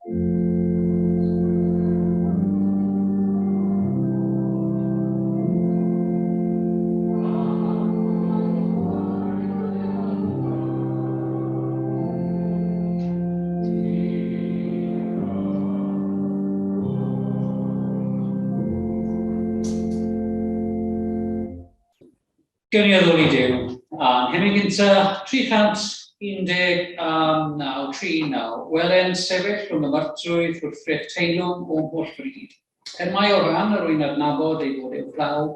Gewn ni addoli Duw. A'n hymyn gynta, 319, 39. Wele'n sefyll rhwng y myrtrwydd wrth frych teilwng o'm holl fryd. Er mai o ran yr wy'n adnabod ei fod uwchlaw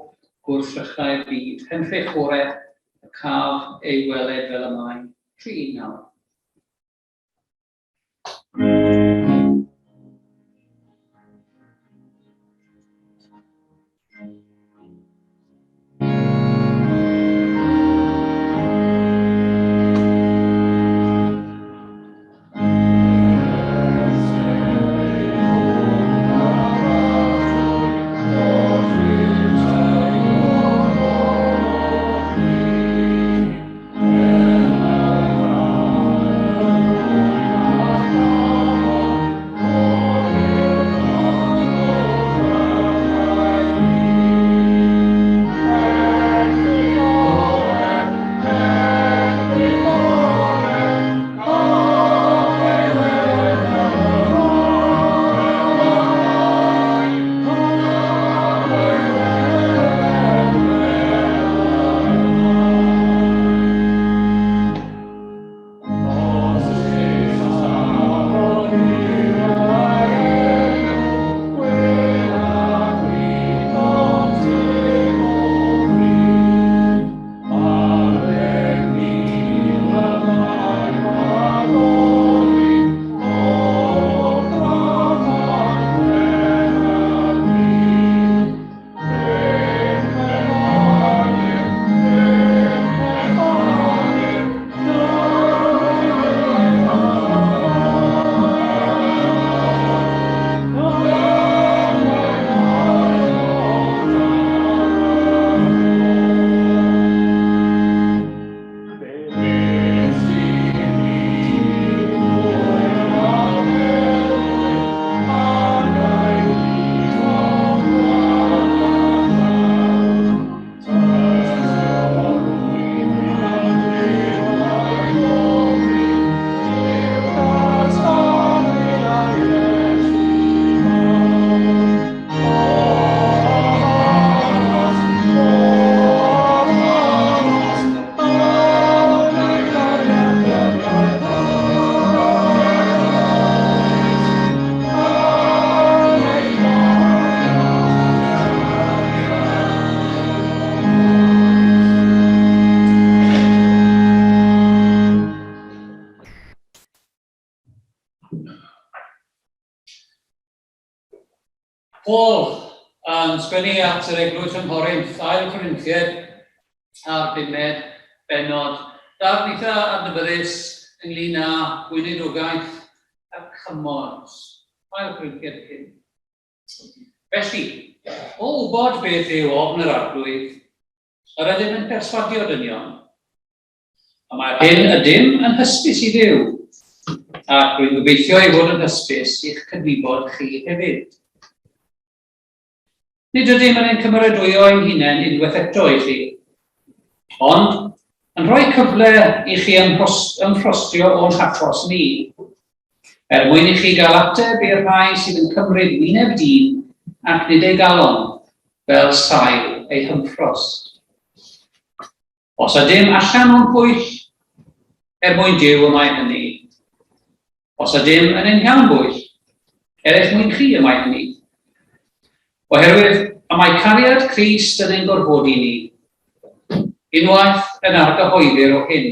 gwrthrychau'r byd, henffych fore y caf ei weled fel y mae. 319. Paul yn sgwennu at yr eglwys yng Nghorinth, ail Corinthiaid a'r bumed bennod. Darn eitha adnabyddus ynglyn â gweinidogaeth y cymorth. Ail Corinthiaid 5. Felly, o wybod beth yw ofn yr Arglwydd, yr ydym yn perswadio dynion. A mae'r hyn ydym yn hysbys i Dduw, ac rwy'n gobeithio ei fod yn hysbys i'ch cydwybod chi hefyd. Nid ydym yn ein cymeradwyo ein hunain unwaith eto i chi, ond yn rhoi cyfle i chi ymffrostio o'n hachos ni, er mwyn i chi gael ateb i'r rhai sydd yn cymryd wyneb dyn ac nid ei galon fel sail ei hymffrost. Os ydym allan o'n pwyll, er mwyn Duw y mae hynny. Os ydym yn ein hiawn bwyll, er eich mwyn chi y mae hynny. Oherwydd y mae cariad Crist yn ein gorfodi ni, unwaith yn argyhoeddir o hyn,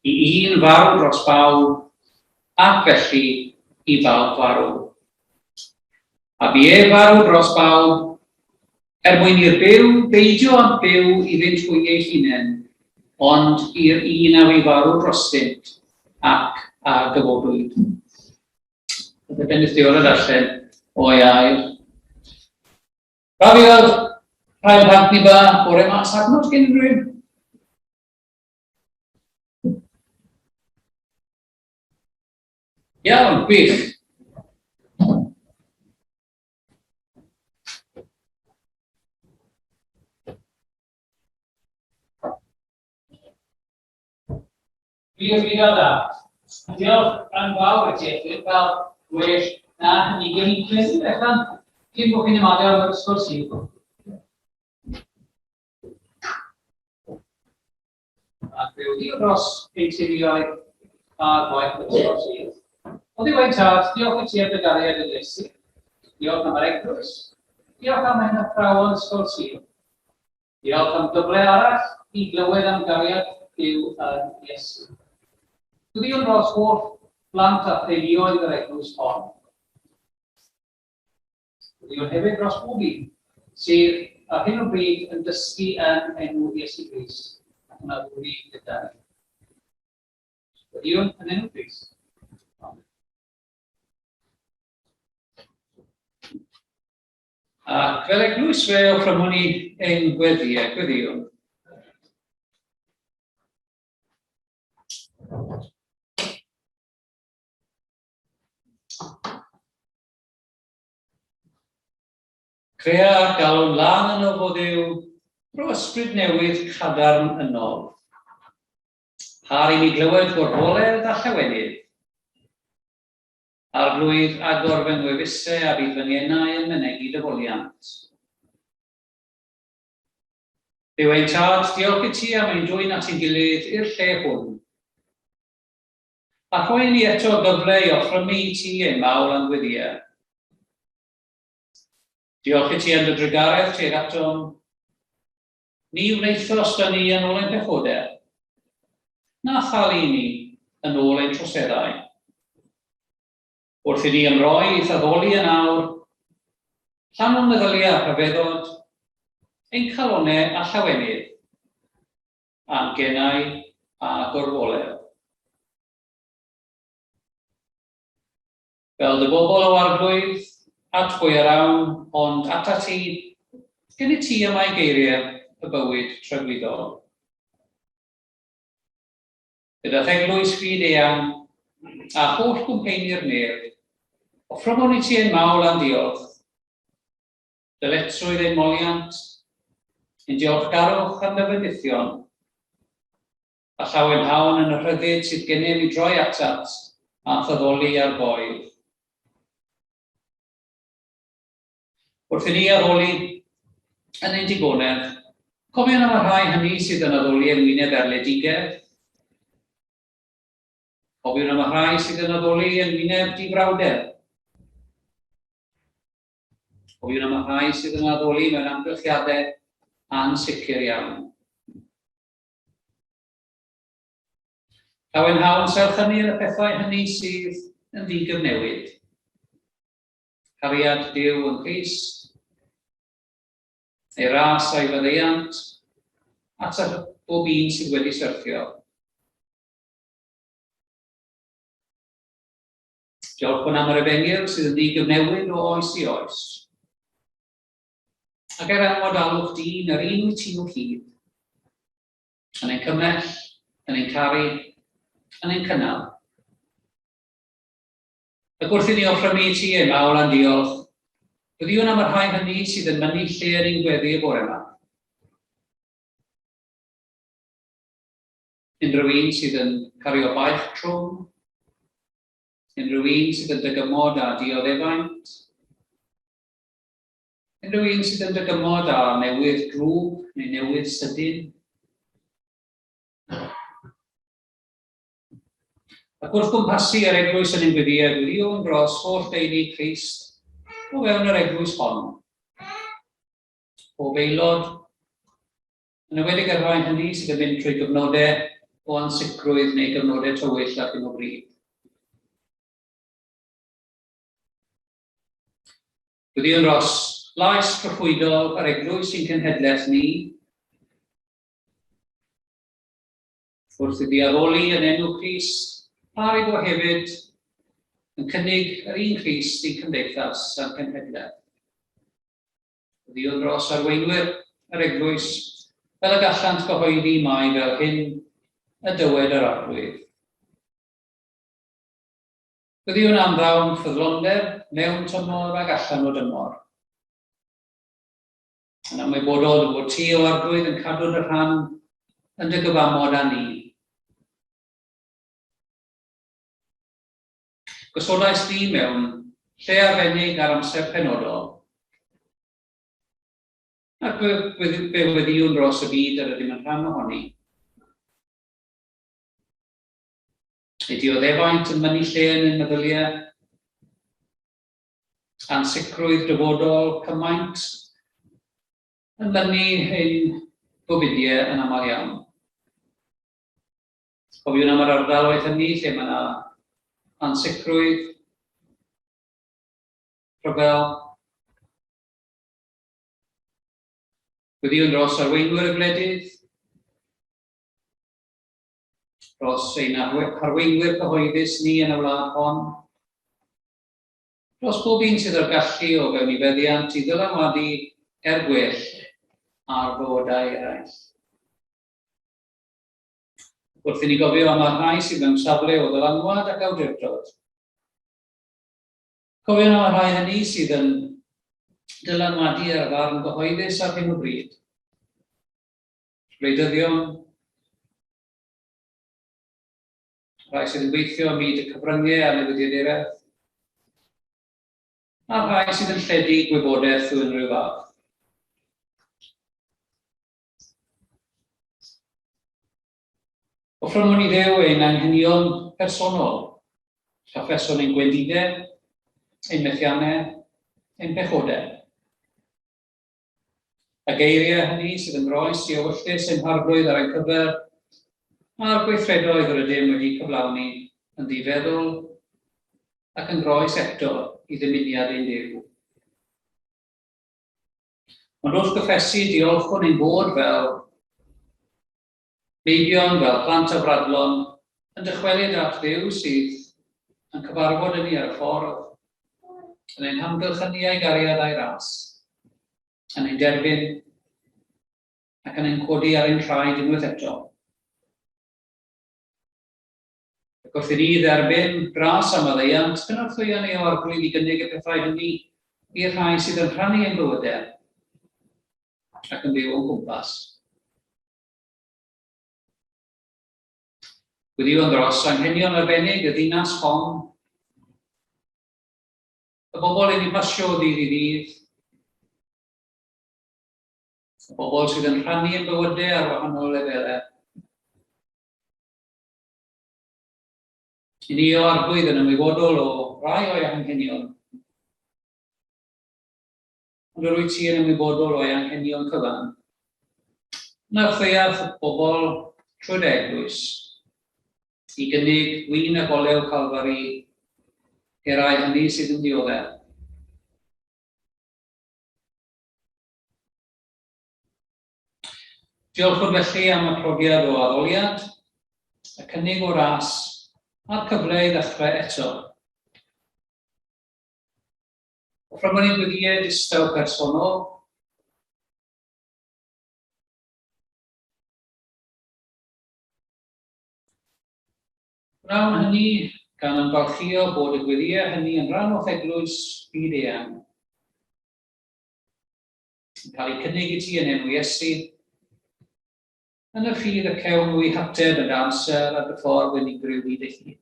i un farw dros bawb, ac felly i bawb farw. A bu ef farw dros bawb, er mwyn i'r byw beidio â byw iddynt hwy eu hunain, ond i'r un a fu farw drostynt ac a gyfodwyd. Bydd bendithiol y darllen o'i air. Braf i weld rhai o'n plant ni ba bore ma. Sadnod gen unrhyw un? Iawn, gwych. Wir, wir da. Diolch yn fawr i ti, Edwin, fel gwell na hynny. Gen i'n credu, Bethan, cyn bod chi'n ymadael am yr ysgol Sul. A fe wedi dros ein teuluoedd a'r gwaith yr ysgol Sul. O Dduw ein Tad, diolch i ti am dy gariad yn Iesu. Diolch am yr eglwys. Diolch am ein athrawon ysgol Sul. Diolch am gyfle arall i glywed am gariad Duw yn Iesu. Gweddïwn dros holl blant a theuluoedd yr eglwys hon. Gweddïwn hefyd dros bob un sydd ar hyn o bryd yn dysgu yn enw Iesu Grist ac yn addoli gyda ni. Gweddïwn yn enw Grist. Amen. Ac fel eglwys fe offrymwn ni ein gweddïau, gweddïwn. Crea ar galon lân yno fo Dduw, rho ysbryd newydd cadarn ynof. Par i mi glywed gorfoledd a llawenydd. Arglwydd, agor fy ngwefusau a bydd fy ngenau yn mynegi dy foliant. Duw ein Tad, diolch i ti am ein dwyn at ein gilydd i'r lle hwn, a rhoi i ni eto gyfle i offrymu i ti ein mawl a'n gweddïau. Diolch i ti am dy drugaredd tuag atom. Ni wnaethost â ni yn ôl ein pechodau, na thalu i ni yn ôl ein troseddau. Wrth i ni ymroi i'th addoli yn awr, llanw'n meddyliau â rhyfeddod, ein calonnau â llawenydd, a'n genau â gorfoledd. Fel dy bobl, O Arglwydd, at bwy yr awn, ond atat ti, gennyt ti y mae geiriau y bywyd tragwyddol. Gyda theglwys fyd eang, a holl gwmpeini'r nef, offrymwn i ti ein mawl a'n diolch. Dyletswydd ein moliant, ein diolchgarwch am dy fendithion, A llawenhawn yn y rhyddid sydd gennym i droi atat a thaddoli ar boedd. Wrth i ni addoli yn ein digonedd, cofiwn am y rhai hynny sydd yn addoli yng ngwyneb erledigaeth. Cofiwn am y rhai sydd yn addoli yng ngwyneb difrawdeb. Cofiwn am y rhai sydd yn addoli mewn amgylchiadau ansicr iawn. Llawenhawn serch hynny yn y pethau hynny sydd yn ddigyfnewid. Cariad Duw yng Nghrist, ei ras a'i faddeuant, at y bob un sydd wedi syrthio. Diolchwn am yr efengyl sydd yn ddigyfnewid o oes i oes. Ac er enwadalwch dyn yr un wyt ti o hyd, yn ein cymell, yn ein caru, yn ein cynnal. Ac wrth i ni offrymu i ti ein mawl a'n diolch, gweddïwn am y rhai hynny sydd yn mynnu lle yn ein gweddi y bore yma. Unrhyw un sydd yn cario baich trwm, unrhyw un sydd yn dygymod â dioddefaint, Unrhyw un sydd yn dygymod â newydd drwg neu newydd sydyn? Ac wrth gwmpasu yr eglwys yn ein gweddiau, gweddiwn dros holl deulu Crist o fewn yr eglwys hon. Pob aelod, yn enwedig y rhai hynny sydd yn mynd trwy gyfnodau o ansicrwydd neu gyfnodau tywyll ar hyn o bryd. Gweddïwn dros lais proffwydol yr eglwys i'n cenhedlaeth ni, wrth iddi addoli yn enw Crist, par ei bo hefyd yn cynnig yr un Crist i'n cymdeithas a'n cenhedlaeth. Gweddïwn dros arweinwyr yr eglwys, fel y gallant gyhoeddi mai fel hyn y dywed yr Arglwydd. Gweddïwn am ddawn ffyddlondeb mewn tymor ag allan o dymor. Yn ymwybodol dy fod ti, O Arglwydd, yn cadw dy rhan yn dy gyfamod â ni. Gosodais di mewn lle arbennig ar amser penodol. Ac fe weddïwn dros y byd yr ydym yn rhan ohoni. Ei dioddefaint yn mynnu lle yn ein meddyliau, ansicrwydd dyfodol cymaint yn mynnu ein gofidiau yn aml iawn. Cofiwn am yr ardaloedd hynny lle mae yna ansicrwydd, rhyfel. Gweddïwn dros arweinwyr y gwledydd, dros ein harweinwyr cyhoeddus ni yn y wlad hon, dros bob un sydd â'r gallu o fewn ei feddiant i ddylanwadu er gwell ar fywydau eraill. Wrth i ni gofio am y rhai sydd mewn safle o ddylanwad ac awdurdod. Cofiwn am y rhai hynny sydd yn dylanwadu ar y farn gyhoeddus ar hyn o bryd. Gwleidyddion, rhai sydd yn gweithio ym myd y cyfryngau a newyddiaduraeth, a'r rhai sydd yn lledu gwybodaeth o unrhyw fath. Offrymwn i Dduw ein anghenion personol, cyffeswn ein gwendidau, ein methiannau, ein pechodau. Y geiriau hynny sydd yn groes i ewyllys ein Harglwydd ar ein cyfer, a'r gweithredoedd yr ydym wedi cyflawni yn ddifeddwl ac yn groes eto i ddymuniad ein Duw. Ond wrth gyffesu, diolchwn ein bod fel meibion, fel plant afradlon, yn dychwelyd at Dduw sydd yn cyfarfod â ni ar y ffordd, yn ein hamgylchynu â'i gariad a'i ras, yn ein derbyn ac yn ein codi ar ein traed unwaith eto. Ac wrth i ni dderbyn gras a maddeuant, cynorthwyo ni, O Arglwydd, i gynnig y pethau hynny i'r rhai sydd yn rhannu ein bywydau ac yn byw o'n cwmpas. Gweddïwn dros anghenion arbennig y ddinas hon, y bobl yn ei pasio o ddydd i ddydd, y bobl sydd yn rhannu ein bywydau ar wahanol lefelau. I ni o Arglwydd yn ymwybodol o rai o'i anghenion, ond yr wyt ti yn ymwybodol o'i anghenion cyfan. Nartheiath y bobl trwy'r eglwys i gynnig win ac olew Calfari i'r rhai hynny sydd yn dioddef. Diolchwn felly am y profiad o addoliad, y cynnig o ras, a'r cyfle i ddechrau eto. Offrymwn ein gweddïau distaw personol. Gwnawn hynny gan ymfalchïo bod y gweddïau hynny yn rhan o'th eglwys byd eang. Yn cael eu cynnig i ti yn enw Iesu, yn y ffydd y cewn nhw eu hateb yn dy amser a dy ffordd unigryw di dy hun.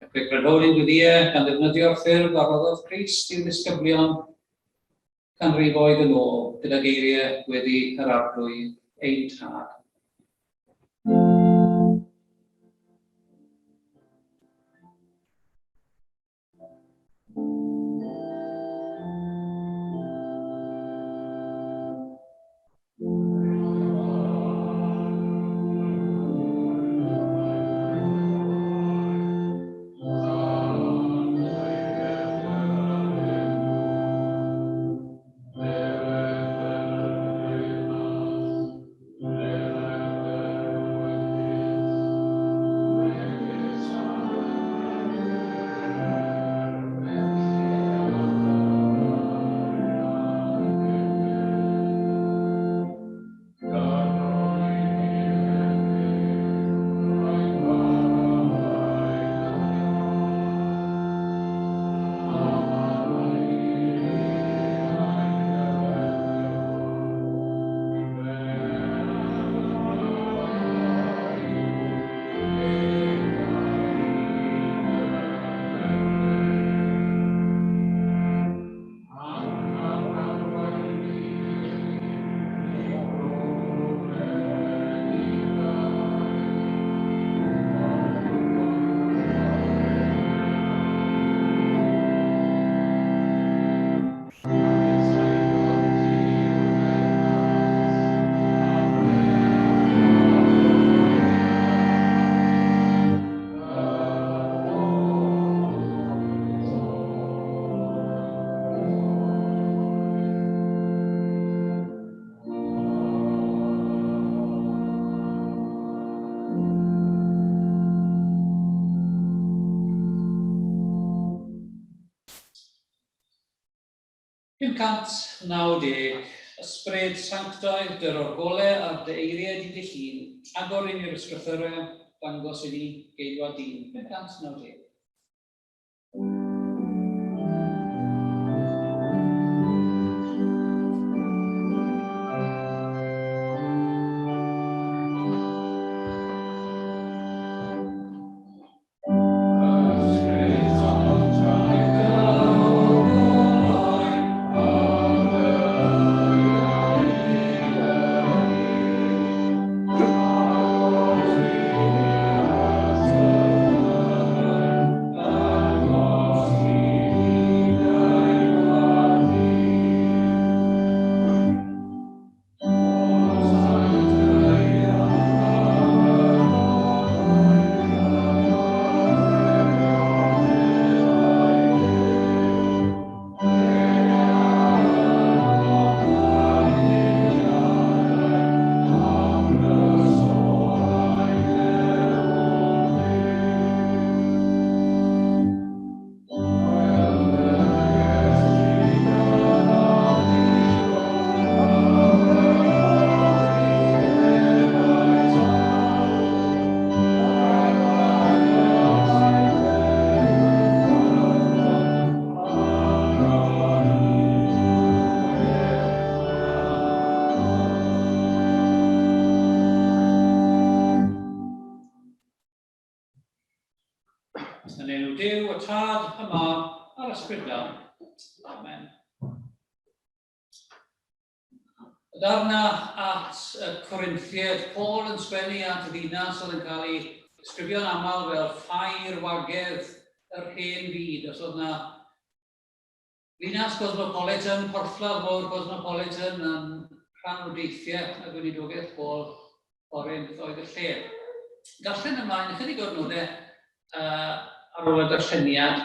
Ac fe grynhown ein gweddïau gan ddefnyddio'r ffurf a roddodd Crist i'w ddisgyblion canrifoedd yn ôl gyda geiriau gweddi yr Arglwydd ein Tad. 590, Ysbryd sanctaidd, dyro'r gole ar dy eiriau di dy hun, agor i ni'r ysgrythyrau, dangos i ni geidwad dyn. 590. Yn enw Duw, y Tad, y Mab, a'r Ysbryd Glân. Amen. Y darna at y Corinthiaid, Paul yn sgwennu at y ddinas oedd yn cael ei disgrifio'n aml fel ffair wagedd yr hen fyd. Os oedd yna ddinas cosmopolitan, porthladd mawr cosmopolitan yn rhan o deithiau y gweinidogaeth Paul, Corinth oedd y lle. Darllen ymlaen ychydig o'r nodau ar ôl y darlleniad.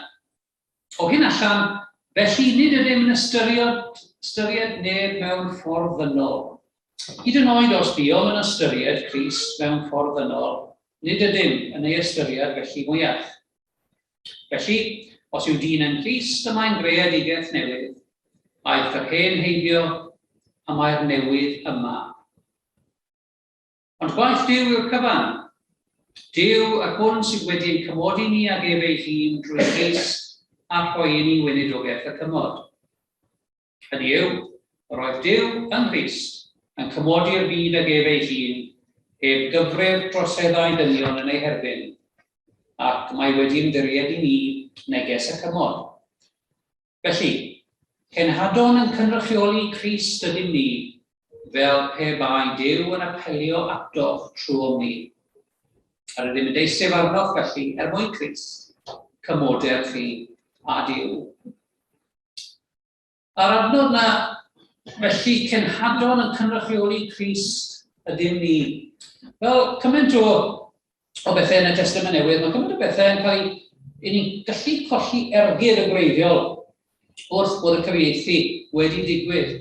O hyn allan, felly nid ydym yn ystyried, ystyried neb mewn ffordd ddynol. Hyd yn oed os buom yn ystyried Crist mewn ffordd ddynol, nid ydym yn ei ystyried felly mwyach. Felly, os yw dyn yn Nghrist, y mae'n greadigaeth newydd. Aeth yr hen heibio, a mae'r newydd yma. Ond gwaith Duw yw'r cyfan. Duw, yr hwn sydd wedi ein cymodi ni ag ef ei hun drwy Grist a rhoi i ni weinidogaeth y cymod. Hynny yw, yr oedd Duw yng Nghrist yn cymodi'r byd ag ef ei hun, heb gyfrif troseddau dynion yn ei herbyn, ac mae wedi ymddiried i ni neges y cymod. Felly, cenhadon yn cynrychioli Crist ydym ni, fel pe bai Duw yn apelio atoch trwom ni. Yr ydym yn deiseb arnoch felly, er mwyn Crist, cymoder chi â Duw. A'r adnod na, felly, cenhadon yn cynrychioli Crist ydym ni. Fel cymaint o o bethau yn y Testament Newydd, mae cymaint o bethau yn cael ei... I ni'n gallu colli ergyd y gwreiddiol wrth bod y cyfieithu wedi digwydd.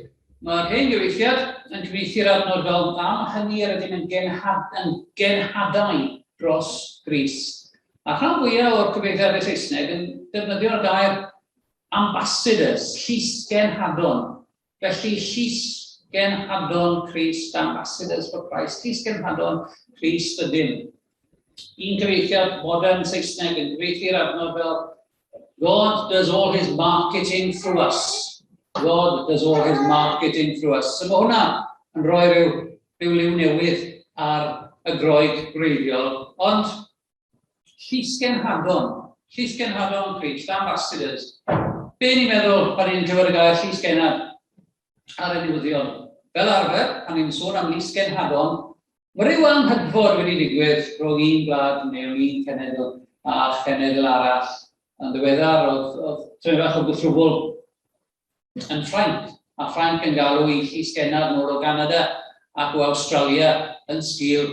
Mae'r hen gyfieithiad yn cyfieithu'r adnod fel am hynny yr ydym yn, genhad, yn genhadau dros Grist. A rhan fwyaf o'r cyfieithiadau Saesneg yn defnyddio'r gair ambassadors, llysgenhadon. Felly, llysgenhadon Crist, ambassadors for Christ, llysgenhadon Crist ydym. Un cyfieithiad modern Saesneg yn cyfieithu'r adnod fel God does all his marketing through us. God does all his marketing through us. So mae hwnna yn rhoi rhyw, rhyw liw newydd ar y Groeg gwreiddiol, ond Llysgenhadon. Llysgenhadon Crist, ambassadors. Be ni'n meddwl pan ni'n clywed y gair llysgennad ar y newyddion? Fel arfer, pan ni'n sôn am lysgenhadon, mae rhyw anghydfod wedi digwydd rhwng un gwlad neu un cenedl a chenedl arall. Yn ddiweddar, oedd, oedd tymed bach o gythrwbwl yn Ffrainc, a Ffrainc yn galw i llysgennad nôl o Ganada ac o Awstralia yn sgil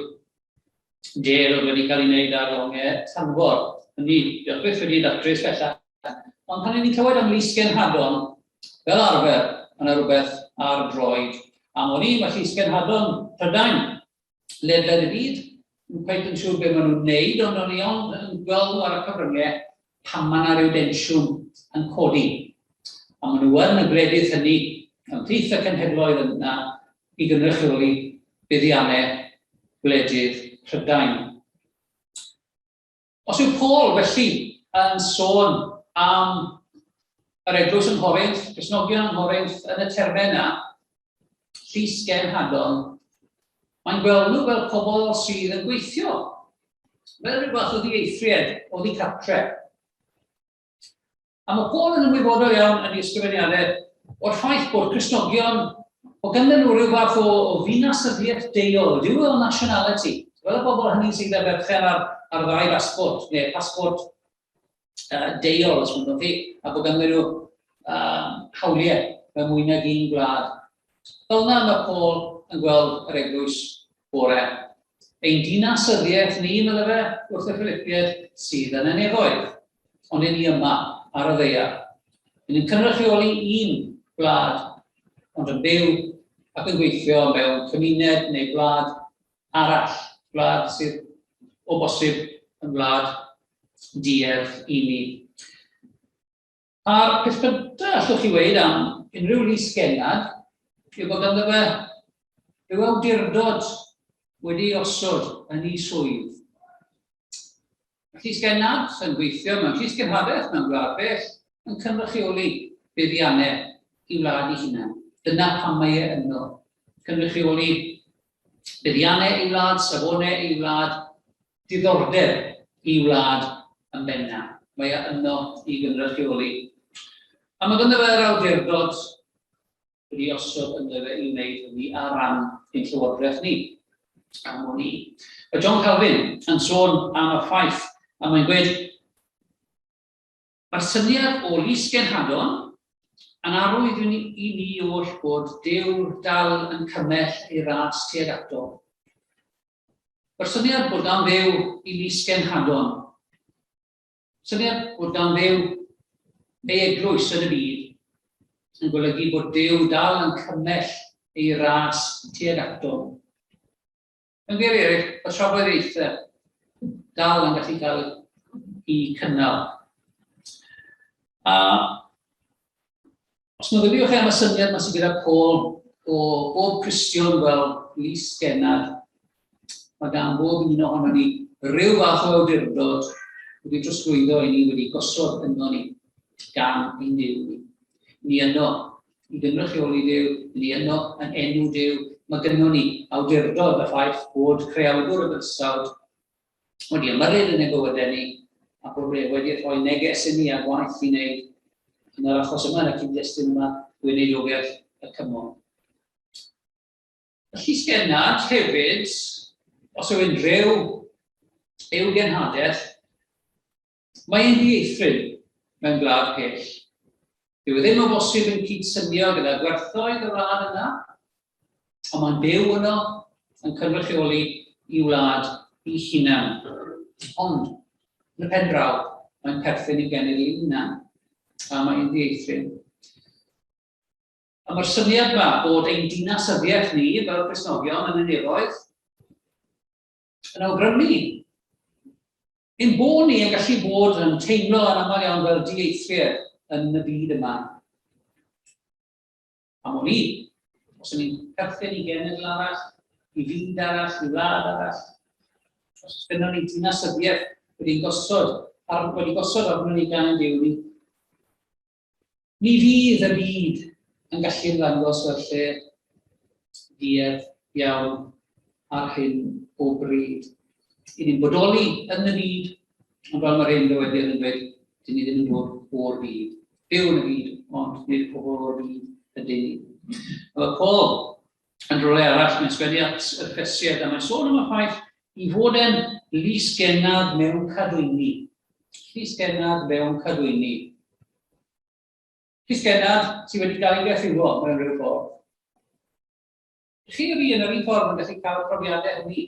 dêl oedd wedi cael ei wneud ar longau tanfor. Hynny, diolch byth wedi ddatrys bellach. Ond pan ni'n clywed am lysgenhadon, fel arfer, mae yna rhywbeth ar droed. Am o'n i, mae llysgenhadon Prydain ledled y byd, yn cweit yn siŵr beth maen nhw'n wneud, ond o'n i ond yn gweld nhw ar y cyfryngau pan mae yna ryw densiwn yn codi. A maen nhw yn y gwledydd hynny, ymhlith y cenhedloedd yna, i gynrychioli buddiannau gwledydd Prydain. Os yw Paul, felly, yn sôn am yr eglwys yng Nghorinth, Cristnogion yng Nghorinth, yn y termau yna, llys genhadon, mae'n gweld nhw fel pobl sydd yn gweithio, fel rhyw fath o ddieithried oddi cartre. A mae Paul yn ymwybodol iawn yn ei ysgrifeniadau o'r ffaith bod Cristnogion, bod ganddyn nhw rhyw fath o ddinasyddiaeth deuol, dual nationality, fel y bobl hynny sydd â berchen ar ddau basbort, neu pasbort deuol, os mynnwch chi, a bod ganddyn nhw hawliau mewn mwy nag un gwlad. Fel yna mae Paul yn gweld yr eglwys bore. Ein dinasyddiaeth ni, meddai fe, wrth y Philipiaid, sydd yn y nefoedd. Ond i ni yma, ar y ddaear. Yn ni'n cynrychioli un gwlad, ond yn byw ac yn gweithio mewn cymuned neu gwlad arall, gwlad sydd o bosib yn wlad duedd i ni. A'r peth gyntaf allwch chi weud am unrhyw lys gennad yw bod ganddo fe rhyw awdurdod wedi ei osod yn ei swydd. Mae llys gennad yn gweithio mewn llys genhadaeth mewn gwlad bell yn cynrychioli buddiannau i wlad ei hunan. Dyna pam mae e yno. Cynrychioli buddiannau ei wlad, safonau ei wlad, diddordeb i wlad yn benna. Mae e yno i gynrychioli. A mae ganddo fe'r awdurdod wedi osod ynddo fe i wneud hynny ar ran ein llywodraeth ni. Am wn i. Mae John Calvin yn sôn am y ffaith, a mae'n gweud, mae'r syniad o lys genhadon yn arwydd i ni oll bod Duw dal yn cymell ei ras tuag ato. Mae'r syniad bod gan Dduw i lys genhadon. Syniad bod gan Dduw ei eglwys yn y byd yn golygu bod Duw dal yn cymell ei ras tuag ato. Mewn geiriau eraill, y trafodaethau dal yn gallu cael eu cynnal. A os meddyliwch chi am y syniad yma sydd gyda Paul o bob Cristion fel lys gennad, mae gan bob un ohono ni ryw fath o awdurdod wedi trosglwyddo i ni, wedi gosod yno ni gan ein Duw ni. Ni yno i gynrychioli Duw, ni yno yn enw Duw. Mae gynnon ni awdurdod y ffaith bod creawdwr y bydysawd wedi ymyrryd yn ein bywydau ni a bod e wedi rhoi neges i ni a gwaith i wneud yn yr achos yma, yn y cyd-destun yma, gweinidogaeth y cymon. Y llysgennad hefyd, os yw unrhyw yw genhadaeth, mae e'n ddieithryn mewn gwlad pell. Dyw e ddim o bosib yn cydsynio gyda gwerthoedd y wlad yna, ond mae'n byw yno yn cynrychioli i wlad ei hunan. Ond, yn y pen draw, mae'n perthyn i genedl ei hunan, a mae'n ddieithryn. A mae'r syniad yma bod ein dinasyddiaeth ni fel Cristnogion yn y nefoedd yn awgrymu ein bod ni yn gallu bod yn teimlo yn aml iawn fel dieithriad yn y byd yma. Am o'n i, os ydyn ni'n perthyn i genedl arall, i fyd arall, i wlad arall, os oes gynnon ni dinasyddiaeth wedi gosod, ar, wedi gosod arnon ni gan ein Duw ni, Ni fydd y byd yn gallu ymddangos fel lle duedd iawn ar hyn o bryd. I ni'n bodoli yn y byd, ond fel mae'r hen ddywediad yn dweud, dyn ni ddim yn dod o'r byd. Byw yn y byd, ond nid pobl o'r byd ydyn ni. Mae Paul yn rhywle arall, mae'n sgwennu at yr Effesiaid, a mae'n sôn am y ffaith i fod e'n lysgennad mewn cadwyni. Llysgennad mewn cadwyni. Llysgennad sydd wedi cael ei gaethiwo mewn rhyw ffordd. Chi a fi yn yr un ffordd yn gallu cael profiadau hynny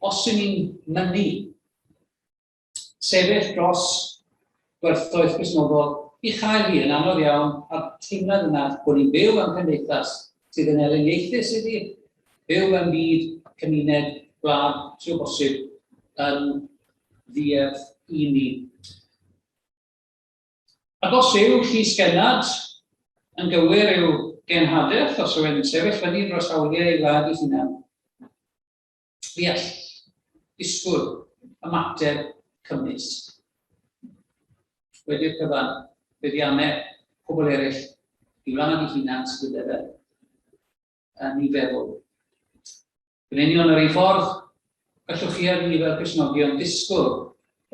os ydyn ni'n mynnu sefyll dros gwerthoedd Cristnogol i chael hi yn anodd iawn a'r teimlad yna bod ni'n byw mewn cymdeithas sydd yn elyniaethus iddi, byw mewn byd, cymuned, gwlad, sydd o bosib yn dduedd i ni. Ac os yw llys gennad yn gywir i'w genhadaeth, os yw e'n sefyll fyny dros hawliau ei wlad ei hunan, fi all disgwyl ymateb cymysg. Wedi'r cyfan, buddiannau pobl eraill i wlad ei hunan sydd gyda fe yn ei feddwl. Yn union yr un ffordd, gallwch chi a fi fel Cristnogion ddisgwyl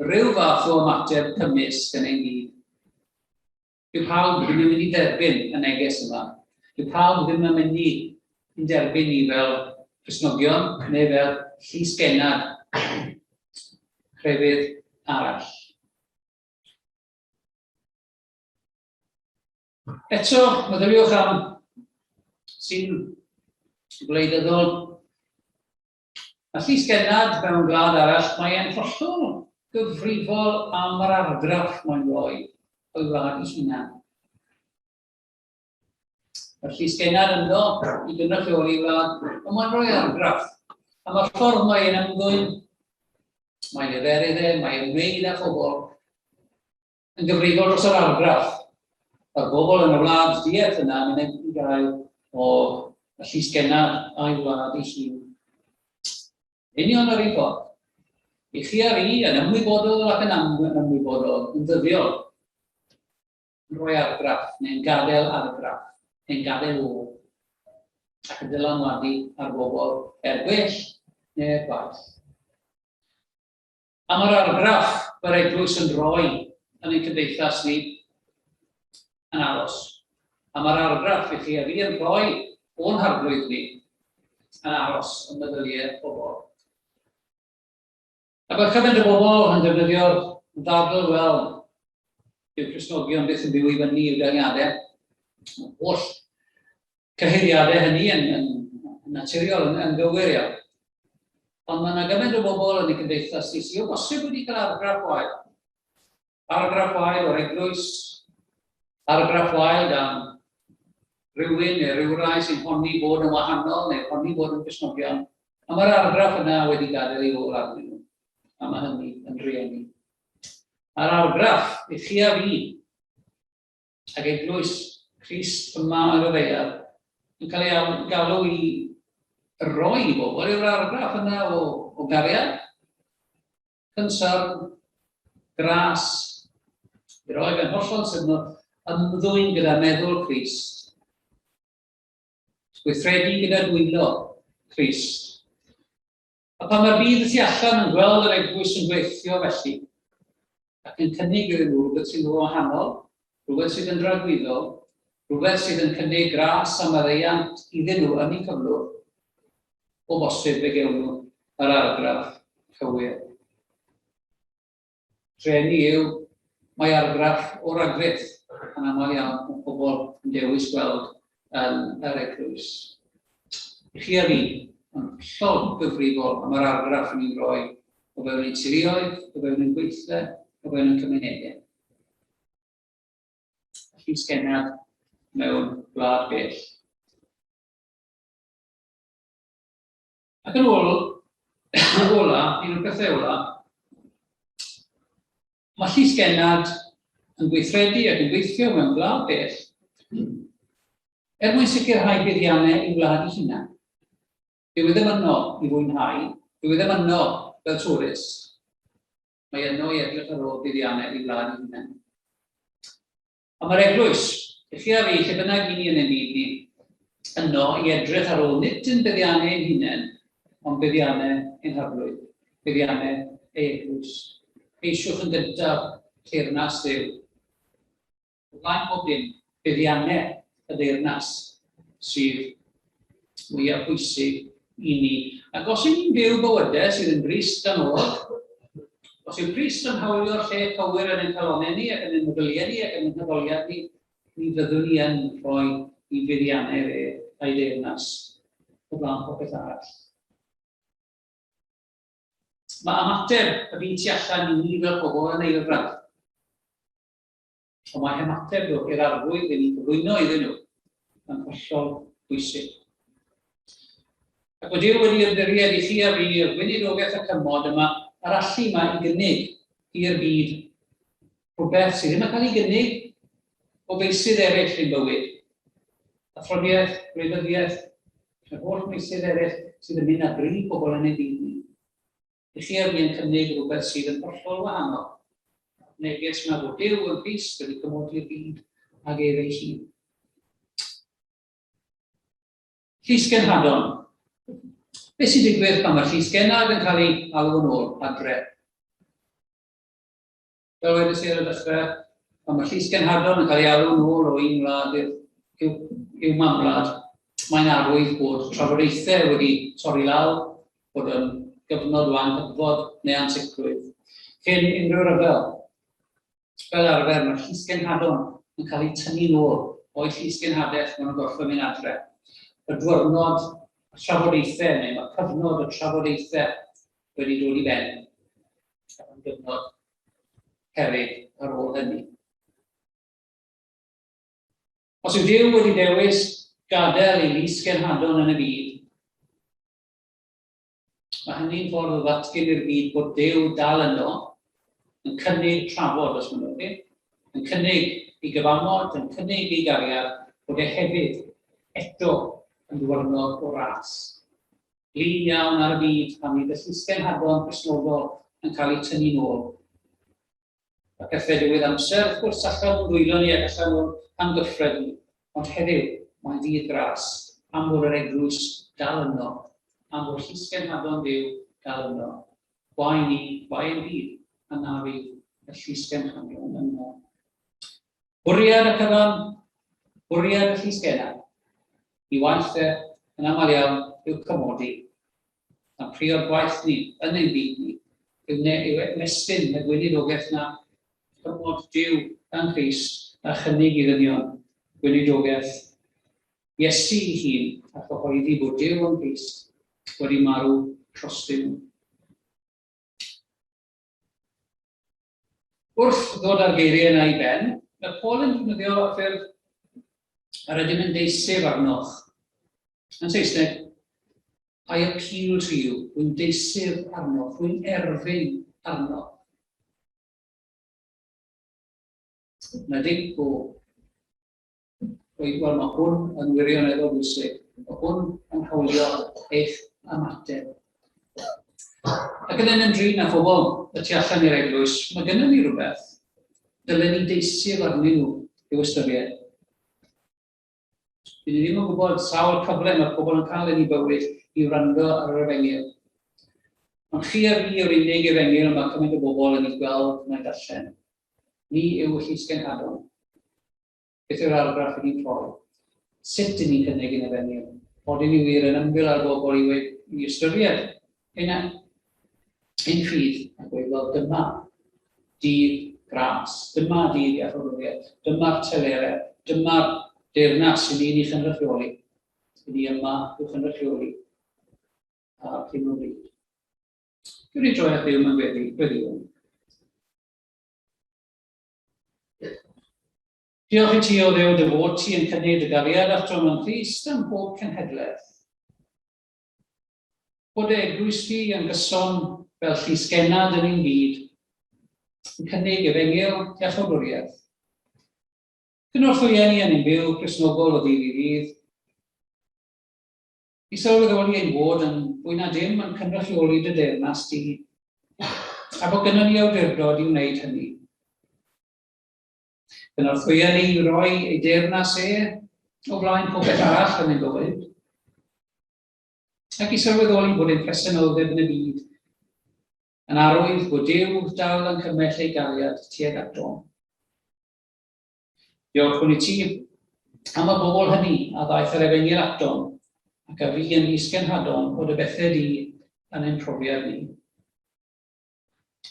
rhyw fath o ymateb cymysg yn ein byd. Dyw pawb ddim yn mynd i dderbyn y neges yma. Dyw pawb ddim yn mynd i derbyn ni fel Cristnogion neu fel llysgennad crefydd arall. Eto, meddyliwch am sy'n gwleidyddol. A llysgennad mewn gwlad arall, mae e'n hollol gyfrifol am yr argraff mae'n rhoi o'i wlad ei hunan. Mae'r llysgennad ynddo i gynrychioli wlad, ond mae'n rhoi argraff am y ffordd mae'n ymddwyn, mae'n leferydd e, mae'n ymwneud â phobl, yn gyfrifol dros yr argraff mae'r bobl yn y wlad ddiarth yna yn mynd i gael o y llysgennad a'i wlad ei hun. Union yr un ffordd. I chi a fi, yn ymwybodol ac yn anymwybodol, yn ddyddiol, yn rhoi argraff, neu'n gadael argraff, neu'n gadael ôl, ac yn dylanwadu ar bobl er gwell neu er gwaeth. A mae'r argraff mae'r eglwys yn rhoi yn ein cymdeithas ni yn aros. A mae'r argraff i chi a fi yn rhoi o'n harglwydd ni yn aros yn meddyliau pobl. A mae cymaint o bobl yn defnyddio'r ddadl, wel, dyw Cristnogion byth yn byw i fyny i'w daliadau. Holl cyhuddiadau hynny yn, yn, yn naturiol, yn, yn gywir iawn. Ond mae yna gymaint o bobl yn y gymdeithas ni sydd o bosib wedi cael argraff wael. Argraff wael o'r eglwys, argraff wael gan rhywun neu rywrai sy'n honni bod yn wahanol neu honni bod yn Gristnogion. A mae'r argraff yna wedi gadael ei ôl arnyn nhw. A mae hynny yn drueni. A'r argraff i chi a fi ac eglwys Crist yma ar y ddaear yn cael ei galw i roi i bobl yw'r argraff yna o, o gariad, concern, gras, i roi fe'n hollol syml, ymddwyn gyda meddwl Crist, gweithredu gyda dwylo Crist. A pan mae'r byd y tu allan yn gweld yr eglwys yn gweithio felly, ac yn cynnig iddyn nhw rhywbeth sy'n wahanol, rhywbeth sydd yn dragwyddol, rhywbeth sydd yn cynnig gras a maddeuant iddyn nhw yn eu cyflwr, o bosib fe gewn nhw yr argraff cywir. Trueni yw, mae argraff o ragrith yn aml iawn mae pobl yn dewis gweld yn yr eglwys. I chi a fi, yn hollol gyfrifol am yr argraff ni'n rhoi o fewn ein teuluoedd, o fewn ein gweithle, o fewn ein cymunedau. Llysgennad mewn gwlad bell. Ac yn ôl, yn ola, un o'r pethau ola, mae llysgennad yn gweithredu ac yn gweithio mewn gwlad bell er mwyn sicrhau buddiannau i wlad ei hunan. Dyw e ddim yno i fwynhau, dyw e ddim yno fel tourist. Mae yno i edrych ar ôl buddiannau i wlad ei hunan. A mae'r eglwys, i chi a fi, lle bynnag i ni yn ein byd ni, yno i edrych ar ôl nid yn buddiannau ein hunain, ond buddiannau ein harglwydd, buddiannau ei eglwys. Ceisiwch yn gyntaf teyrnas Dduw. O flaen pob dim, buddiannau y deyrnas sydd mwyaf pwysig i ni. Ac os y'n ni'n byw bywydau sydd yn Grist ganolog, os yw Crist yn hawlio'r lle cywir yn ein calonnau ni ac yn ein meddyliau ni ac yn ein haddoliad ni, mi fyddwn ni yn rhoi i fuddiannau fe a'i deyrnas o flaen popeth arall. Mae ymateb y byd tu allan i ni fel pobl yn eilradd. Ond mae hymateb nhw i'r arglwydd i ni'n cyflwyno iddyn nhw yn hollol bwysig. Ac mae Duw wedi ymddiried i chi a fi i'r gweinidogaeth y cymod yma, yr allu yma i gynnig i'r byd rhywbeth sydd ddim yn cael ei gynnig o feysydd eraill ein bywyd. Athroniaeth, gwleidyddiaeth, yr holl meysydd eraill sydd yn mynd â bri pobl yn ein byd ni. I chi a fi yn cynnig rhywbeth sydd yn hollol wahanol. Neges na fod Duw yn Grist wedi cymodi'r byd ag ef ei hun. Llysgenhadon. Beth sy'n digwydd pan mae llysgennad yn cael ei alw yn ôl adre? Fel wedes i ar y dechrau, pan mae llysgenhadon yn cael ei alw yn ôl o un wlad i'w, i'w mamwlad, mae'n arwydd bod trafodaethau wedi torri lawr, bod yn gyfnod o anghydfod neu ansicrwydd, cyn unrhyw ryfel. Fel arfer, mae'r llysgenhadon yn cael eu tynnu'n ôl o'u llysgenhadaeth maen nhw'n gorfod mynd adre. Y dwyrnod y trafodaethau, neu mae cyfnod y trafodaethau wedi dod i ben. Am gyfnod peryg ar ôl hynny. Os yw Duw wedi dewis gadael ei lysgenhadon yn y byd, Mae hynny'n ffordd o ddatgan i'r byd bod Duw dal yno, yn cynnig trafod, os mynnwch chi, yn cynnig ei gyfamod, yn cynnig ei gariad, bod e hefyd eto yn ddiwrnod o ras. Blin iawn ar y byd pan fydd y llysgenhadon Cristnogol yn cael eu tynnu'n ôl. Mae pethau diwedd amser, wrth gwrs, allan o'n dwylo ni ac allan o'n hamgyffred ni. Ond heddiw, mae'n ddydd gras, am fod yr eglwys dal yno, am fod llysgenhadon Duw dal yno. Gwae ni, gwae ein byd, a na fydd y llysgenhadon yno. Bwriad y cyfan, bwriad y llysgennad, i waith e, yn aml iawn, yw cymodi. A'n priod gwaith ni, yn ein byd ni, yw, ne, yw ymestyn y gweinidogaeth na chymod Duw yng Nghrist a chynnig i ddynion gweinidogaeth Iesu ei hun a chyhoeddi bod Duw yng Nghrist wedi marw trostyn nhw. Wrth ddod â'r geiriau yna i ben, mae Paul yn defnyddio y ffurf yr ydym yn deisyf arnoch. Yn Saesneg, I appeal to you, rwy'n deisyf arnoch, rwy'n erfyn arnoch. Na dim go. Wel, mae hwn yn wirioneddol bwysig. Mae hwn yn hawlio eich ymateb. Ac yn yn ymdrin â phobl y tu allan i'r eglwys, mae gennym ni rhywbeth. Dylen ni deisyf arnyn nhw i'w ystyried. Dyn ni ddim yn gwybod sawl cyfle mae pobl yn cael yn eu bywyd i wrando ar yr efengyl. Ond chi a fi yw'r unig efengyl mae cymaint o bobl yn ei gweld na'i darllen. Ni yw y llysgenhadon. Beth yw'r argraff i ni'n rhoi? Sut dyn ni'n cynnig ein efengyl? Odyn ni wir yn ymbil ar bobl i, i ystyried ein, ein ffydd a gweud, wel dyma dydd gras, dyma dydd iachawdwriaeth, dyma'r telerau, dyma'r deyrnas i ni'n ei chynrychioli. I ni yma i'w chynrychioli ar hyn o bryd. Dwi'n ei droi at Dduw mewn gweddi, gweddïwn. Diolch i ti, o Dduw, dy fod ti yn cynnig dy gariad atom yng Nghrist ym mhob cenhedlaeth. Bod dy eglwys di yn gyson fel llysgennad yn ein byd, yn cynnig efengyl iachawdwriaeth. Cynorthwya ni yn ein byw Cristnogol o ddydd i ddydd, i sylweddoli ein bod yn fwy na dim yn cynrychioli dy deyrnas di, a bod gynnon ni awdurdod i wneud hynny. Cynorthwya ni i roi ei deyrnas e o flaen popeth arall yn ein bywyd, ac i sylweddoli bod ein presenoldeb yn y byd yn arwydd bod Duw dal yn cymell ei gariad tuag atom. Diolchwn i ti am y bobl hynny a ddaeth yr efengyl atom ac a fu yn llysgenhadon o dy bethau di yn ein profiad ni.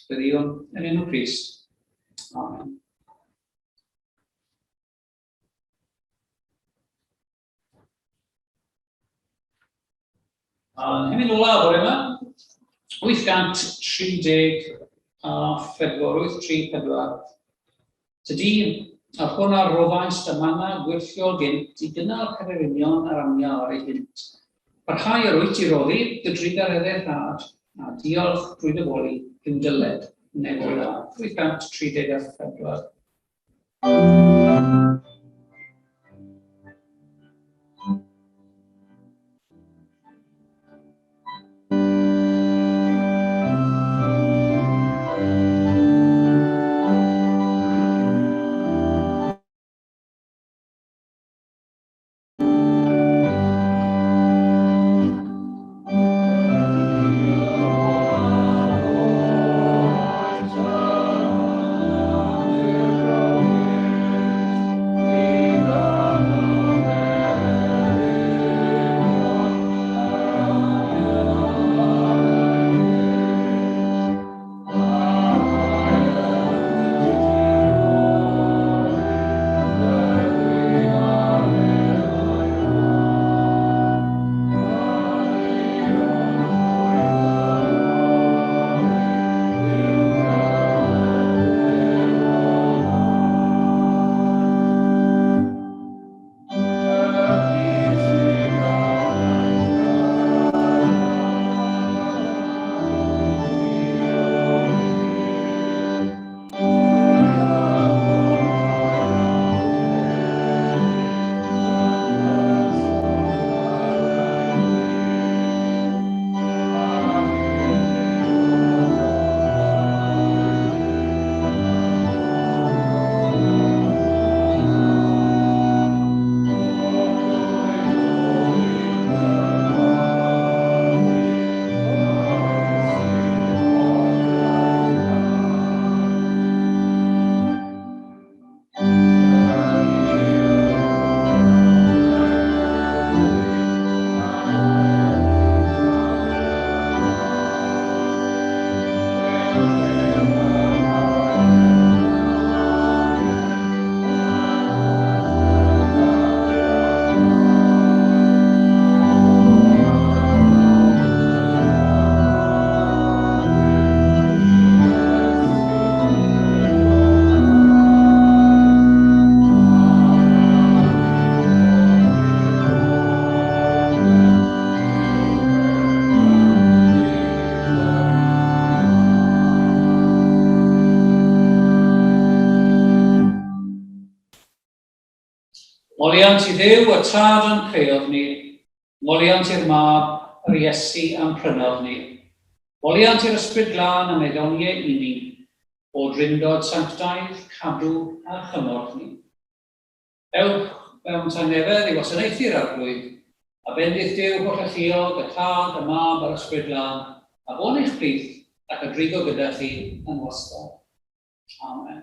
Gweddïwn yn enw Crist. Amen. A'n hymyn olaf bore yma, 834, 834. Tydi, a'r hwn a roddais dy manna gwyrthiol gynt i gynnal pererinion yr anial ar ei hynt. Parhau yr wyt i roddi dy drugareddau rhad, a diolch drwy dy foli i'w dyled, nefol da. 834. Moliant i Dduw y Tad a'n creodd ni, moliant i'r Mab, yr Iesu a'n prynodd ni. Moliant i'r Ysbryd Glân am ei ddoniau i ni, o Drindod sanctaidd, cadw a chymorth ni. Ewch mewn tangnefedd i wasanaethu'r Arglwydd, a bendith Duw Hollalluog, y Tad, y Mab a'r Ysbryd Glân, a fo'n eich plith ac a drigo gyda chi yn wastad. Amen.